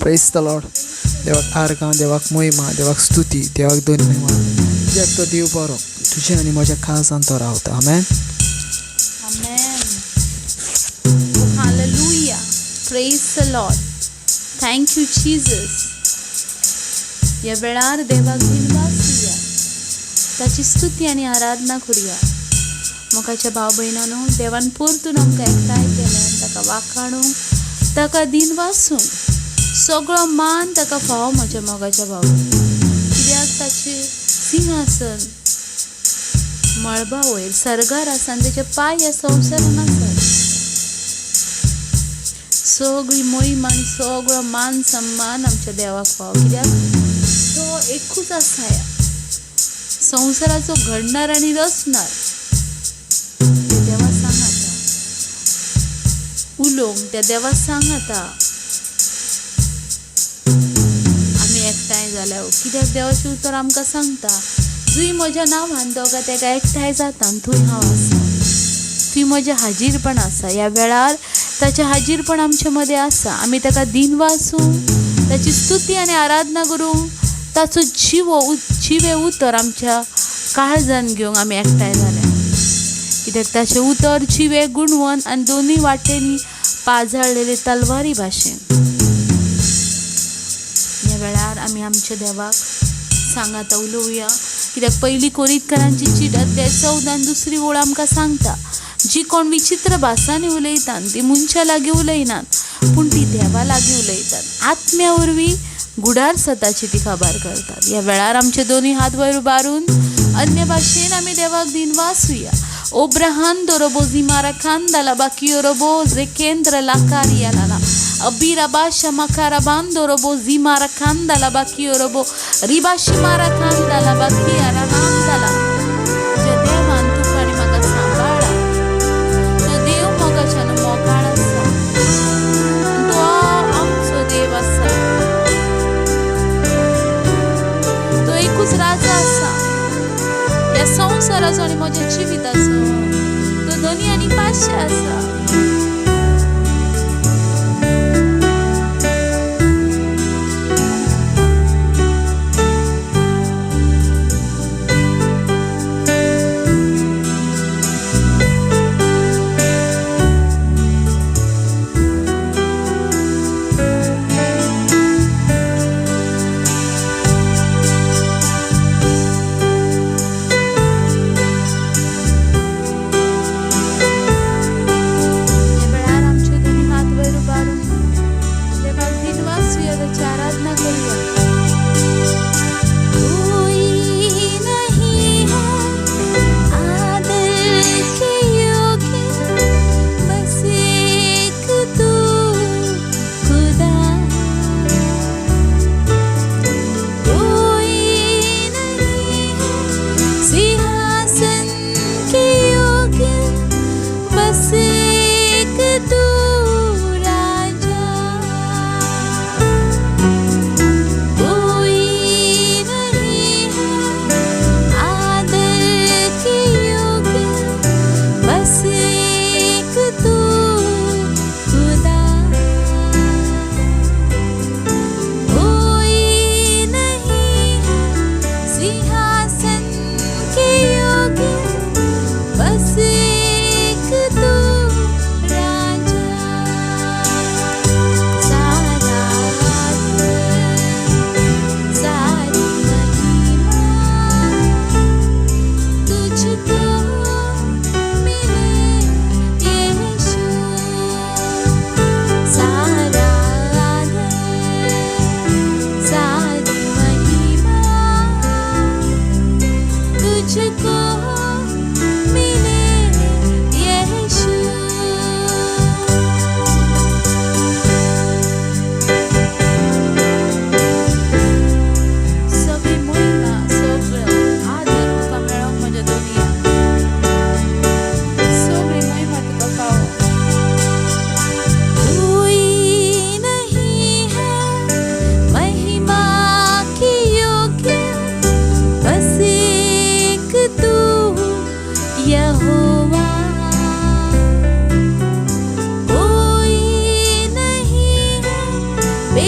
Press the Lord. देवाक आर्गां, देवाक मोहिमा, देवाक स्तुती, देवाक धन्यवाद, कित्याक तो देव बरो, तुज्या आनी म्हज्या काळजान तो रावता. आमेन. Amen. Oh, hallelujah. Praise the Lord. Thank you, Jesus. ह्या वेळार देवाक दिनवास, ताची स्तुती आनी आराधना करुया. मोगाच्या भाव भयणानो, देवान परतून आमकां एकठांय केलें आनी ताका वाखाणूंक, ताका दिनवासूंक. सगळो मान ताका फावो म्हज्या मोगाच्या भाव, कित्याक ताचें सिंहासन मळबा वयर सर्गार आसा आनी तेचे पांय ह्या संवसारान आसात. सगळी मोहीम आनी सगळो मान सन्मान आमच्या देवाक फावो, कित्याक तो एकूच आसा ह्या संवसाराचो घडणार आनी रचणार. त्या देवा सांगाता उलोवंक, त्या देवा सांगाता आमी एकठांय जाल्या, कित्याक देवाचें उतर आमकां सांगता, जंय म्हज्या नांवान दोगां तेका एकठांय जाता थंय हांव आसा, थंय म्हजें हाजीरपण आसा. ह्या वेळार ताचें हाजीरपण आमचे मदें आसा. आमी ताका दिनवासूं, ताची स्तुती आनी आराधना करूं, ताचो जिवो जिवें उतर आमच्या काळजान घेवंक आमी एकठांय जाल्या, कित्याक ताचें उतर जिवें, गुणवंत आनी दोनूय वाटेंनी पाजाळलेले तलवारी भाशेन. ह्या वेळार आमी आमच्या देवाक सांगाता उलोवया, कित्याक पयली कोरितकरांची चीट अध्याय 14 दुसरी ओळ आमकां सांगता, जी कोण विचित्र भासांनी उलयतात ती मनशां लागीं उलयनात, पूण ती देवा लागीं उलयतात, आत्म्या वरवीं गुडार सताची ती खबर करतात. ह्या वेळार आमचे दोनूय हात वयर उबारून अन्य भाशेन आमी देवाक दिनवासुया. ओब्राहान दोरोबो जिमारा खांदाला बाकी ओरोबो जेकेंद्र लाकारिया लाला अबिराबा शमाकाराबान दोरोबो जिमारा खांदाला बाकी ओरोबो रिबाशी मारा खांदाला बाकी आराहांदाला. तुज्या देवान तुका आनी म्हाका सांबाळा. तो देव मोगाच्यान मोगाळ आसा, तो आमचो देव आसा, तो एकूच राजा आसा ह्या संवसाराचो आनी म्हज्या जिविताचो. तो धनी आनी पातशा आसा. ह्या वेळार आमचे दोनी हात वयर उबारून देवाक दिनवासूया, ताची आराधना करूया. कोई नहीं है आदर के योग्य, बस एक तू खुदा. कोई नहीं है सिंहासन के योग्य, बस एक तू राजा.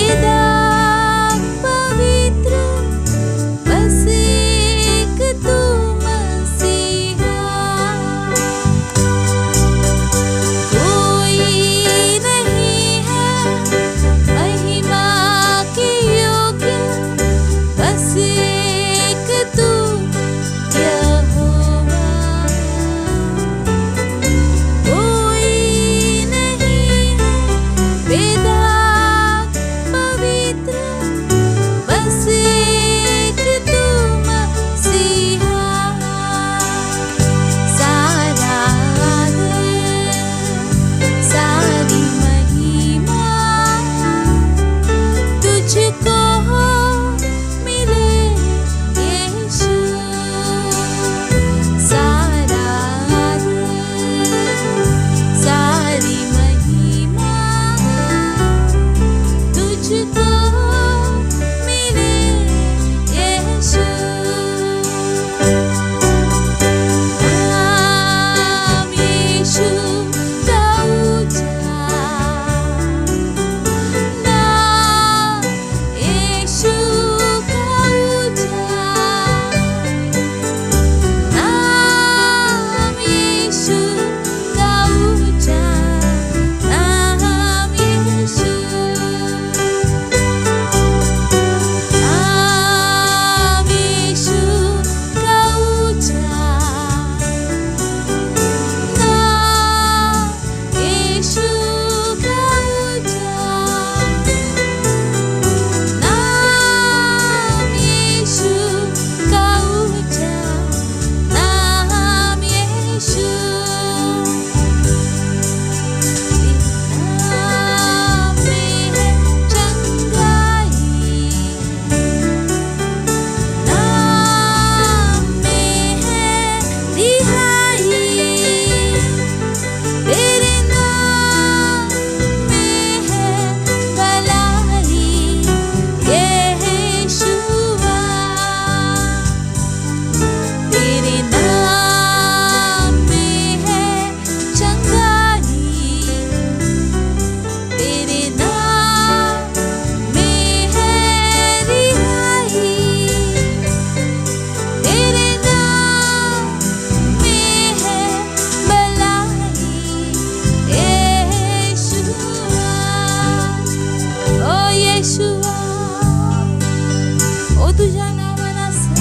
बेदाग पवित्र बस एक तू मसीहा। कोई नहीं है महिमा के योग्य बस एक तू यहोवा। कोई नहीं है बेदाग पवित्र बस एक तू मसीहा। सारा आदर सारी महिमा तुझको मिले यीशु। सारा आदर सारी महिमा तुझको मिले यीशु। नाम यीशु का ऊंचा, नाम यीशु का ऊंचा, नाम यीशु का ऊंचा, नाम यीशु। नाम यीशु का ऊंचा, नाम यीशु का ऊंचा, नाम यीशु का ऊंचा, नाम यीशु। नाम में है चंगाई, नाम में है रिहाई, तेरे नाम में है भलाई यीशुआ। तेरे नाम में है चंगाई, तेरे नाम में है रिहाई, तेरे नाम में है भलाई यीशुआ। ओ येशुआ, ओ तुझ्या नावान आसा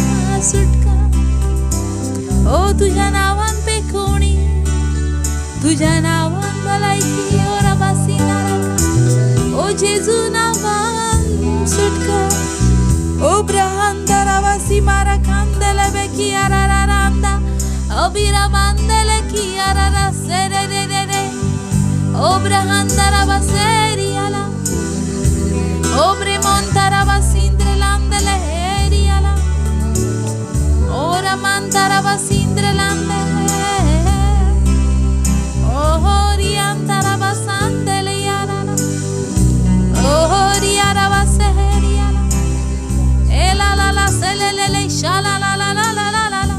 सुटका, ओ तुझ्या नावान पेकोवणी, तुझ्या नावान भलायकी, ओ रबासी नारका, ओ जेजू नावान सुटका, ओ ब्रहांदरावासी मारा खांदल बेकी आरारांदा, ओ बिराबांदल की आरारा सेरे रे रे रे, ओ ब्रहांदरावासेरियाला, ओ ब्रेमोंतरावासिंद्रलांदल हेरियाला, ओ रमांतरावासिंद्रलांदे, ओ होरियांतरावासांदल याराला, ओ होरियारावासेरियाला, ए ला ला ला सेलेलेले शाला ला ला ला ला ला ला ला,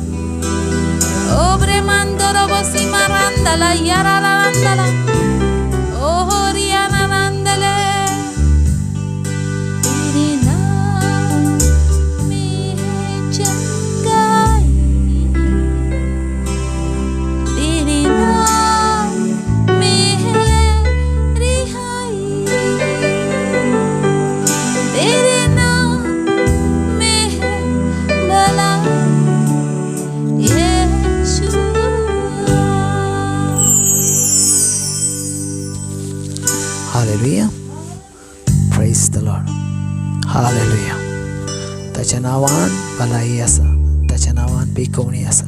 ओ ब्रेमांदरवसी मारांदला यारालांदला, ओ होरियानांदले। तेरे नाम में है चंगाई, तेरे नाम में है रिहाई, तेरे नाम में है भलाई यीशुआ। Hallelujah. Praise the Lord. Hallelujah. ताच्या नांवान भलाई आसा, ताच्या नांवान बेकोवणी आसा,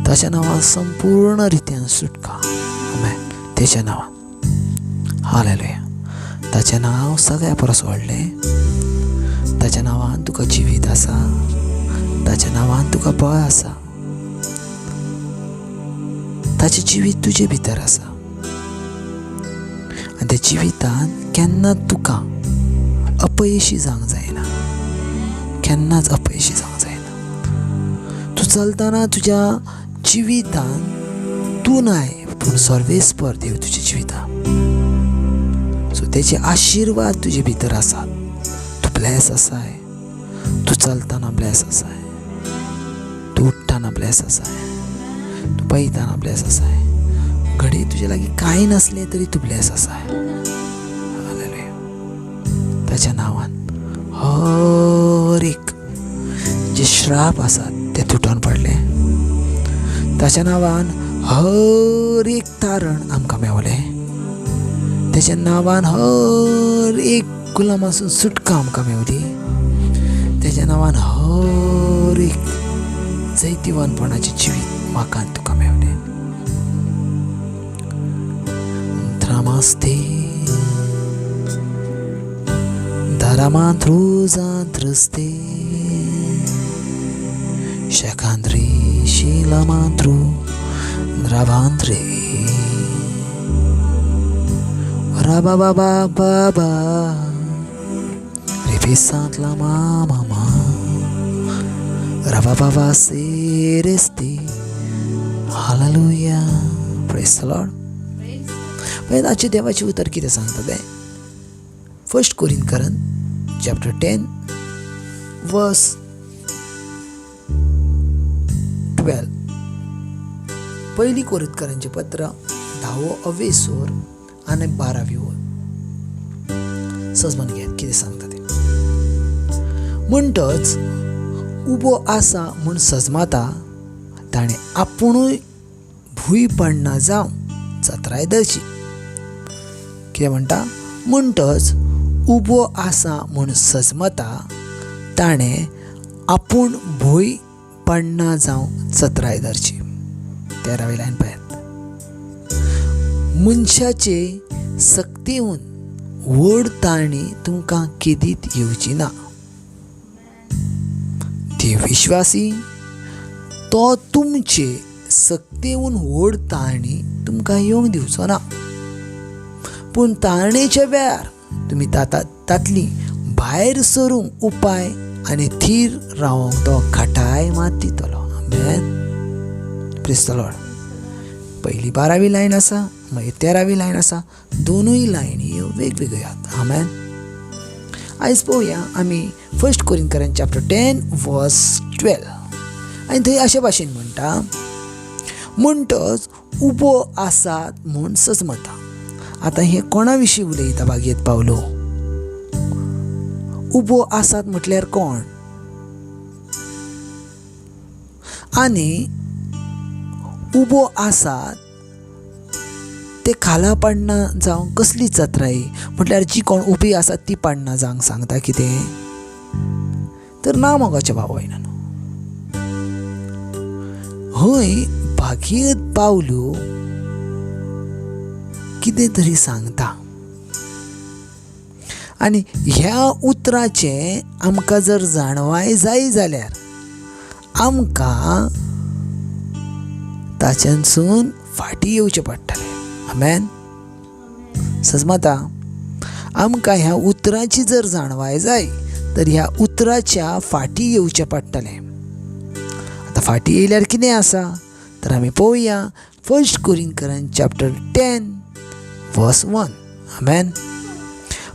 ताच्या नांवान संपूर्ण रित्यान सुटका. आमेन. तेच्या नांवान. हालेलुया. ताचें नांव सगळ्या परस व्हडलें. ताच्या नांवान तुका जिवीत आसा, ताच्या नांवान तुका बळ आसा, ताचें जिवीत तुजे भितर आसा आनी त्या जिवितान केन्ना तुका अपयशी जावंक जायना, केन्नाच अपयशी जावंक जायना. तूं चलतना तुज्या जिवितान तूं नाय पूण सर्वेस्पर देव तुज्या जिवितान. सो तेचे आशिर्वाद तुजे भितर आसात. ब्लेस आसाय, तूं चलतना ब्लेस आसाय, तूं उठ्ठना ब्लेस आसाय, तूं पळयतना ब्लेस आसाय. घडये तुजे लागीं कांय नासलें तरी तूं ब्लेस आसाय. हालेलुया. ताच्या नांवान हर एक जे श्राप आसात ते तुटोन पडले. ताच्या नांवान हर एक तारण आमकां मेवलें. ताच्या नांवान हर एक गुलामासून सुटका आमकां मेवली. ताच्या नांवान हर एक जैतिवंतपणाचें जिवीत म्हाका आनी तुका मेवलें. त्रामास्ते धरामांत्रुजांत्रस्ते शकांद्री शिलामांत्रू द्रावांत्रे राबा बाबा बाबा रिपिसांतला मामा राबा बाबा सेरेस्ते. हालेलुया. Praise the Lord. पळयात आजचें देवाचें उतर कितें सांगता तें. फर्स्ट कोरिंथकरां चॅप्टर 10 वर्स 12. पयली कोरिंथकरांचें पत्र 10वो अवेसोर आनी 12वी ओळ. सजमान घेयात कितें सांगता तें. म्हणटच उबो आसा म्हूण सजमाता ताणें आपुणूय भूंय पडना जावं चत्राय धरची. कितें म्हणटा? म्हणटच उबो आसा म्हूण सजमता ताणें आपूण भूंय पडना जावं चत्राय धरची. 13वी लायन पळयात. मनशाचे सक्तीहून व्हड ताळणी तुमकां केदीत येवची ना. ती विश्वासी तो तुमचे सक्तीहून व्हड ताळणी तुमकां येवंक दिवचो ना. पूण ताळणेच्या वेळार तुमी तातली भायर सरूंक उपाय आनी थीर रावंक तो घटाय मात दितलो. आमेन. Praise the Lord. पयली 12वी लायन आसा, मागीर 13वी लायन आसा. दोनूय लायनी ह्यो वेगवेगळ्यो आसात. आमेन. आयज पळोवया आमी फर्स्ट कोरिंथकरां चॅप्टर 10 वर्स 12. आनी थंय अशे भाशेन म्हणटा, म्हणटच उबो आसात म्हूण सजमता. आतां हें कोणा विशीं उलयता बागयेत पावलो? उबो आसात म्हटल्यार कोण? आनी उबो आसात ते खाला पडना जावं कसली चत्राय? म्हटल्यार जी कोण उबी आसात ती पडना जावंक सांगता कितें? तर ना मोगाच्या भाव भयणांनो, हय भागीरथ पावलो कितें तरी सांगता. आनी ह्या उतराचें आमकां जर जाणवाय जाय जाल्यार आमकां ताच्यानसून फाटीं येवचें पडटलें. आमेन. सजमाता आमकां ह्या उतराची जर जाणवाय जाय तर ह्या उतराच्या फाटीं येवचें पडटलें. आतां फाटीं येयल्यार कितें आसा तर आमी पळोवया फर्स्ट कोरिंथकरां चॅप्टर 10 वर्स 1. आमेन.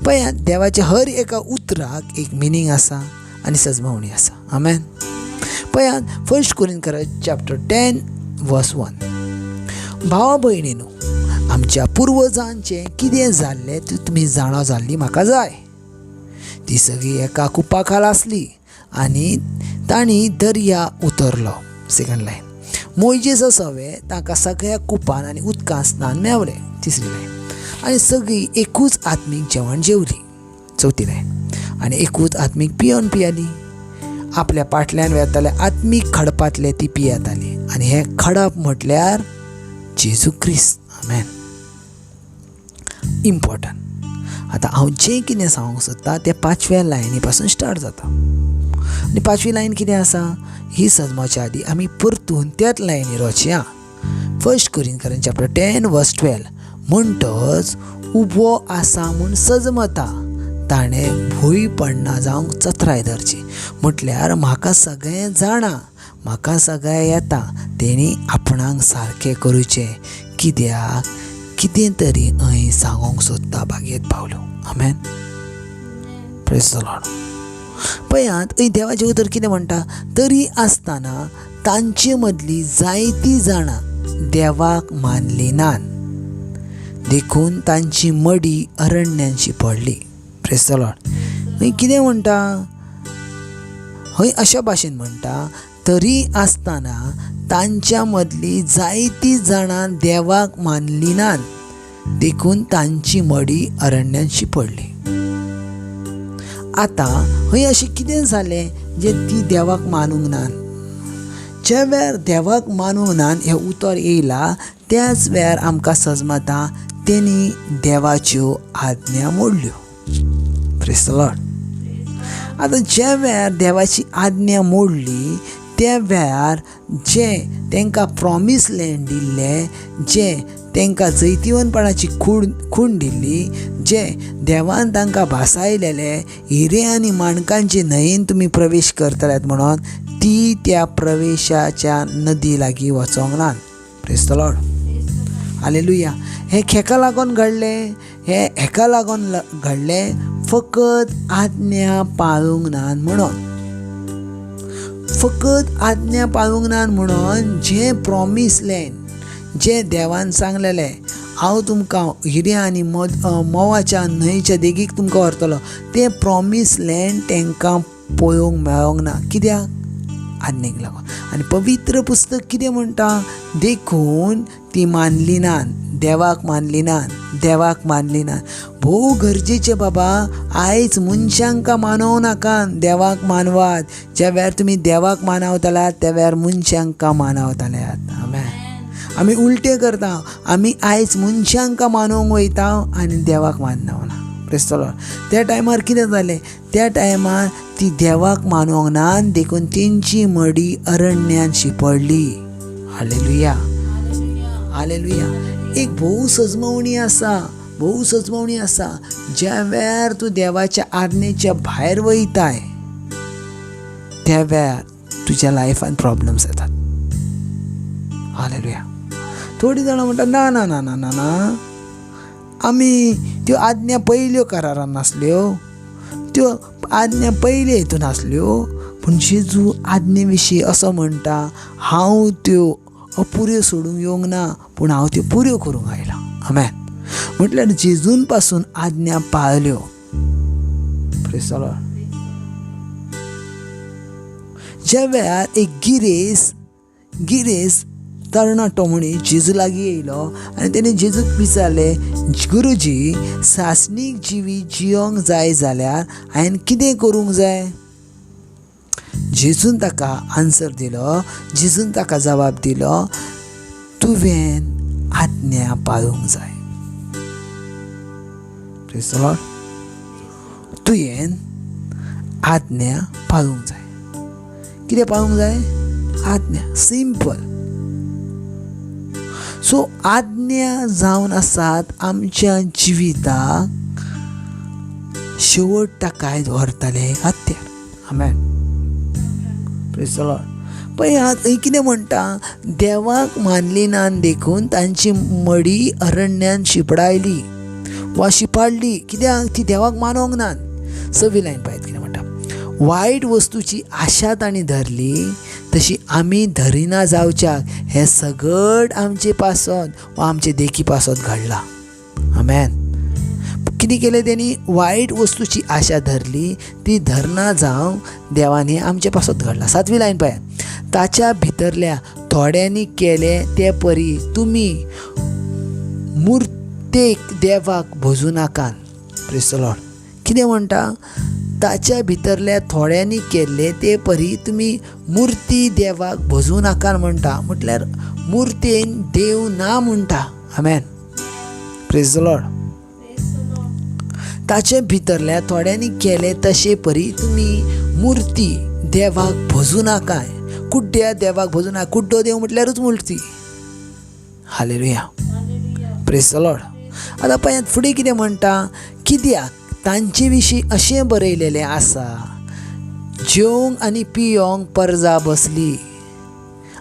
पळयात देवाच्या हर एका उतराक एक मिनींग आसा आनी सजमावणी आसा. आमेन. पळयात फर्स्ट कोरिंथकरां चॅप्टर 10 वर्स 1. भावा भयणीनो, आमच्या पुर्वजांचें कितें जाल्लें तें तुमी जाणा जाल्ली म्हाका जाय. ती सगळी एका कुपा खाल आसली आनी तांणी दर्या उतरलो. Second line. मोयजेसा सवें तांकां सगळ्या कुपान आनी उदकांत स्नान मेवलें. तिसरी लायन. आनी सगळीं एकूच आत्मीक जेवण जेवली. चवथी लायन. आनी एकूच आत्मीक पिवन पियाली. आपल्या पाटल्यान वेताल्या आत्मीक खडपांतले ती पियेताली. आनी हें खडप म्हटल्यार जेजू क्रिस्त. आमेन. इम्पॉर्टंट. आतां हांव जें कितें सांगूंक सोदता तें 5व्या लायनी पासून स्टार्ट जाता. आनी 5वी लायन कितें आसा ही सजमाच्या आदीं आमी परतून त्याच लायनीर वचया. फर्स्ट कोरिंथकरां चॅप्टर 10 वर्स 12. म्हणटच उबो आसा म्हूण सजमता ताणें भूंय पडना जावंक चत्राय धरची. म्हटल्यार म्हाका सगळें जाणा, म्हाका सगळें येता, तेणी आपणाक सारकें करूचें. कित्याक कितें तरी हय सांगूंक सोदता बागेत पावलो. आमेन. Praise the Lord. पळयात थंय देवाचें उतर कितें म्हणटा, तरी आसतना तांचे मदली जायतीं जाणां देवाक मानली नात, देखून तांची मडी अरण्यांशी पडली. Praise the Lord. हय कितें म्हणटा, हय अशा भाशेन म्हणटा, तरी आसतना तांच्या मदली जायतीं जाणां देवाक मानली नात, देखून तांची मडी अरण्यांशी पडली. आतां हय अशें कितें जालें जें ती देवाक मानूंक ना? ज्या वेळार देवाक मानूंक ना हें उतर येयलां त्याच वेळार आमकां सजमता तेणी देवाच्यो आज्ञा मोडल्यो. Praise the Lord. आतां ज्या वेळार देवाची आज्ञा मोडली त्या वेळार जें तांकां प्रॉमीस लँड दिल्लें, जें तांकां जैतिवंतपणाची खूण दिल्ली, जें देवान तांकां भासायलेलें हिरे आनी माणकांचे न्हंयेन तुमी प्रवेश करतल्यात म्हणून, ती त्या प्रवेशाच्या नदी लागीं वचोंक ना. Praise the Lord. Hallelujah. हें हेका लागून घडलें, हें हेका लागून घडलें फकत आज्ञा पाळूंक ना म्हणून. फकत आज्ञा पाळूंक ना म्हणून जें प्रॉमीस लँड, जें देवान सांगलेलें हांव तुमकां हिरे आनी मोवाच्या न्हंयच्या देगीक तुमकां व्हरतलो, तें प्रॉमीस लँड तांकां पळोवंक मेळोंक ना. कित्याक? आज्ञेक लागून. आनी पवित्र पुस्तक कितें म्हणटा, देखून ती मानली ना, देवाक मानली ना, देवाक मानली ना. भोव गरजेचें बाबा, आयज मनशांक मानोवं नाका, देवाक मानवात. ज्या वेळार तुमी देवाक मानवतल्यात त्या वेळार मनशांक मानवतल्यात. आमेन. आमी उलटे करता, आमी आयज मनशांक मानोवंक वयता आनी देवाक मानवना. Praise the Lord. त्या टायमार कितें जालें, त्या टायमार ती देवाक मानवंक ना देखून तेंची मडी अरण्यान शिंपडली. हालेलुया. हालेलुया. एक भोव सजमवणी आसा, भोव सजमवणी आसा. ज्या वेळार तूं देवाच्या आज्ञेच्या भायर वयताय त्या वेळार तुज्या लायफान प्रॉब्लम्स येतात. हालेलुया. थोडीं जाणां म्हणटा ना ना ना ना ना ना, आमी त्यो आज्ञा पयल्यो करारान नासल्यो, त्यो आज्ञा पयले हितून आसल्यो, पूण जेजू आज्ञे विशीं असो म्हणटा, हांव त्यो अपुऱ्यो सोडूंक येवंक ना, पूण हांव त्यो पुऱ्यो करूंक आयलां. आमेन. म्हटल्यार जेजून पासून आज्ञा पाळल्यो. Praise the Lord. ज्या वेळार एक गिरेस तरणाटो मनीस जेजू लागीं येयलो आनी तेणें जेजूक विचारलें, गुरुजी, सासणीक जिवीत जियोंक जाय जाल्यार हांवें कितें करूंक जाय? जेजून ताका आन्सर दिलो, जेजून ताका जबाब दिलो, तुवें आज्ञा पाळूंक जाय. Praise the Lord. तुवें आज्ञा पाळूंक जाय. कितें पाळूंक जाय? आज्ञा. सिंपल. सो आज्ञा जावन आसात आमच्या जिविताक शेवट ताकाय व्हरतले हत्यार. आमेन. Praise the Lord. पळयात थंय कितें म्हणटा, देवाक मानली ना देखून तांची मडी अरण्यान शिंपडायली वा शिपाडली. कित्याक? ती देवाक मानोंक ना. सवी लायन पळयात कितें म्हणटा, वायट वस्तूची आशा तांणी धरली तशी आमी धरिना जावच्याक हें सगळें आमचे पासत वा आमचे देखी पासत घडलां. आमेन. कितें केलें तेणी? वायट वस्तूची आशा धरली, ती धरना जावंक देवान हें आमचे पासत घडलां. सातवी लायन पळयात, ताच्या भितरल्या थोड्यांनी केलें ते परी तुमी मुर्तेक देवाक भजूं नाकात. Praise the Lord. कितें म्हणटा, ताच्या भितरल्या थोड्यांनी केल्ले ते परी तुमी मुर्ती देवाक भजूं नाकात म्हणटा. म्हटल्यार मुर्तेन देव ना म्हणटा. आमेन. Praise the Lord. ताचे भितरल्या थोड्यांनी केले तशे परी तुमी मुर्ती देवाक भजूं नाकाय. कुड्ड्या देवाक भजूं नाका. कुड्डो देव म्हटल्यारूच मुर्ती. Hallelujah. Praise the Lord. आतां पळयात फुडें कितें म्हणटा, कित्याक तांचे विशीं अशें बरयलेलें आसा, जेवंक आनी पियोंक परजा बसली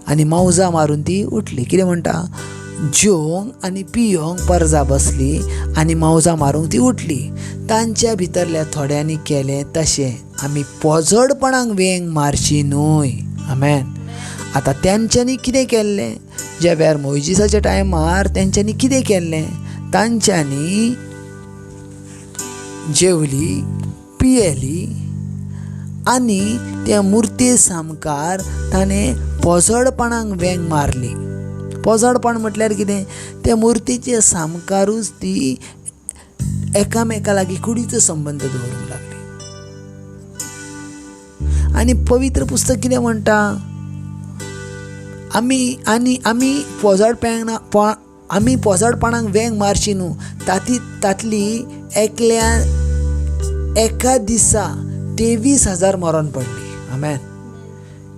आनी मौजा मारून ती उठली. कितें म्हणटा, जेवंक आनी पियोंक परजा बसली आनी मौजां मारूंक ती उठली. तांच्या भितरल्या थोड्यांनी केलें तशें आमी पोजडपणाक वेंग मारची न्हय. आमेन. आतां तेंच्यांनी कितें केल्लें ज्या वेळार मोयजिसाच्या टायमार तेंच्यांनी कितें केल्लें, तांच्यांनी जेवली पियेली आनी त्या मुर्ती सामकार ताणें पोजडपणाक वेंग मारली. पोजडपण म्हटल्यार कितें, त्या मुर्तीचे सामकारूच ती एकामेका लागीं कुडीचो संबंद दवरूंक लागली. आनी पवित्र पुस्तक कितें म्हणटा, आमी आनी आमी पोजडपणा आमी पोजडपणाक वेंग मारची न्हू. तातली एकल्या एका दिसा 23,000 मरण पडली. आमेन.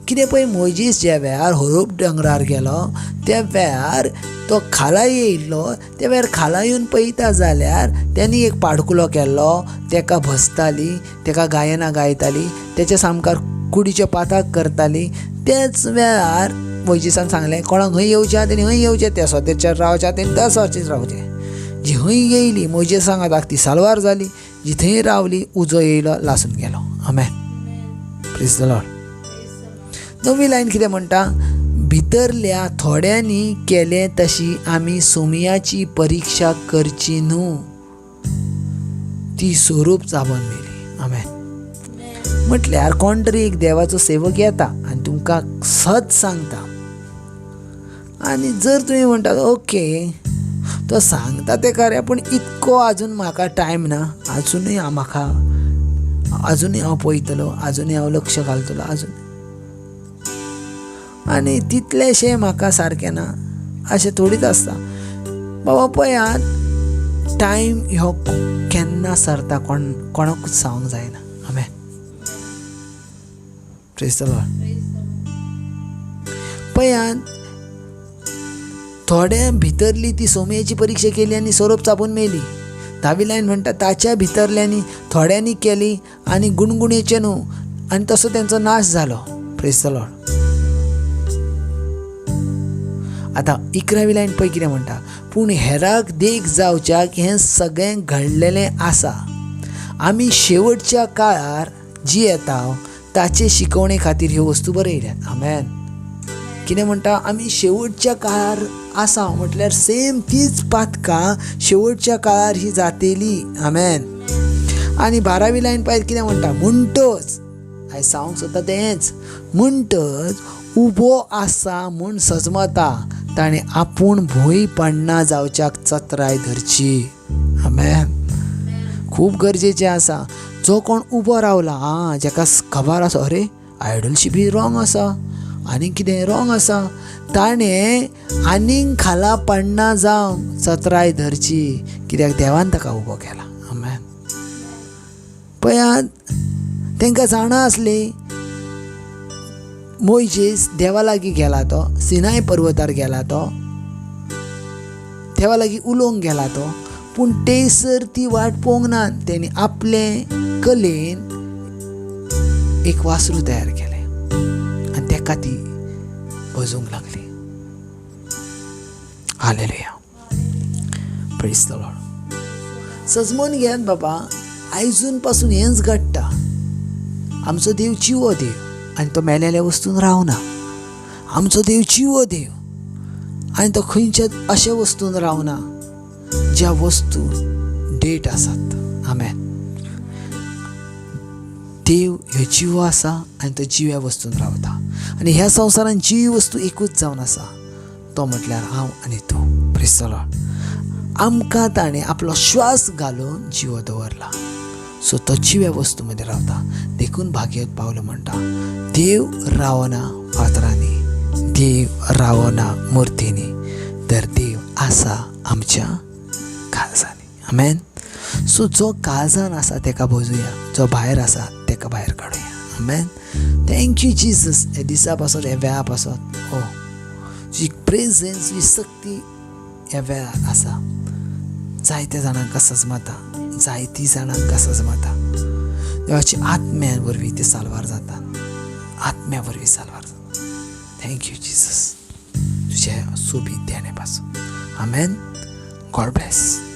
कितें पळय, मोयजीस ज्या वेळार होरूब दोंगरार गेलो त्या वेळार तो खाला येयल्लो, त्या वेळार खाला येवन पळयता जाल्यार तेणी एक पाडकुलो केल्लो, तेका भजताली, तेका गायनां गायताली, तेच्या सामकार कुडीचे पाताक करताली. त्याच वेळार मोयजीसान सांगलें, कोणाक खंय येवचें तेणी खंय येवचें, त्या सोतेचेर रावचें तेणी त्या सोचेर रावचें. जी खंय येयली मोयजीस सांगात ती सालवार जाली, जी थंय रावली उजो येयलो लासून गेलो. आमेन. Praise the Lord. नवी लायन कितें म्हणटा, भितरल्या थोड्यांनी केलें तशी आमी सोमयाची परिक्षा करची न्हू, ती स्वरूप चाबून मेली. आमेन. म्हटल्यार कोण तरी एक देवाचो सेवक येता आनी तुमकां सत सांगता, आनी जर तुमी म्हणटात ओके तो सांगता तें खरें, पूण इतको आजून म्हाका टायम ना, आजुनूय म्हाका आजुनूय हांव पळयतलो, आजुनूय हांव लक्ष घालतलो, आजून आनी तितलेंशें म्हाका सारकें ना, अशें थोडीच आसता. बाबा पळयात, टायम ह्यो केन्ना सरता कोणाकूच सांगूंक जायना. आमेन. Praise the Lord. पळयात, थोड्या भितरली ती सोमयेची परिक्षा केली आनी सोरोप चाबून मेली. धावी लायन म्हणटा, ताच्या भितरल्यांनी थोड्यांनी केली आनी गुणगुणेचें न्हू, आनी तसो तेंचो नाश जालो. Praise the Lord. आतां 11वी लायन पळय कितें म्हणटा, पूण हेराक देख जावच्याक हें सगळें घडलेलें आसा, आमी शेवटच्या काळार जी येता ताचे शिकवणे खातीर ह्यो वस्तू बरयल्यात. आमेन. कितें म्हणटा, आमी शेवटच्या काळार आसा म्हटल्यार सेम तीच पातकां शेवटच्या काळार ही जातेली. आमेन. आनी 12वी लायन पळयत कितें म्हणटा, म्हणटच हांवें सांगूंक सोदता तेंच, म्हणटच उबो आसा म्हूण सजमता ताणें आपूण भंय पडना जावच्याक चत्राय धरची. आमेन. खूब गरजेचें आसा, जो कोण उबो रावला, आं जेका खबर आसा अरे आयडलशीप ही रॉंग आसा, आनी कितें रॉंग आसा, ताणें आनीक खाला पडना जावंक चत्राय धरची, कित्याक देवान ताका उबो केला. आमेन. पळयात, तांकां जाणा आसली मोयजीस देवा लागीं गेला, तो सिनाय पर्वतार गेला, तो देवा लागीं उलोवंक गेला तो, पूण तेसर ती वाट पळोवंक ना, तेणी आपले कलेन एक वासरू तयार केलें आनी तेका ती भजूंक लागली. हालेलुया. Praise the Lord. सजमोन घेयात बाबा, आयजून पासून हेंच घडटा. आमचो देव जिवो देव आनी तो मेलेल्या वस्तून रावना. आमचो देव जिवो देव आनी तो खंयच्याच अशे वस्तून रावना ज्या वस्तू डेट आसात. आमेन. देव ह्यो जिवो आसा आनी तो जिव्या वस्तून रावता, आनी ह्या संवसारान जिवी वस्तू एकूच जावन आसा, तो म्हटल्यार हांव आनी तूं. Praise the Lord. आमकां ताणें आपलो श्वास घालून जिवो दवरला, सो तो जिव्या वस्तू मदीं रावता. देखून भाग्यवत पावलो म्हणटा, देव रावना फातरांनी, देव रावना मुर्तींनी, तर देव आसा आमच्या काळजांनी. आमेन. सो जो काळजान आसा तेका भोजुया, जो भायर आसा तेका भायर काडुया. आमेन. Thank you Jesus. हे दिसा पासत, ह्या वेळा पासत, हो तुजी प्रेजन्स, तुजी शक्ती ह्या वेळार आसा. जायत्या जाणांक सजमता, जायती जाणांक सजमता. देवाची आत्म्या वरवीं ते साल्वार जातात, आत्म्या वरवीं साल्वार जातात. Thank you Jesus, तुज्या सोबीत देणे पासून. Amen. God bless.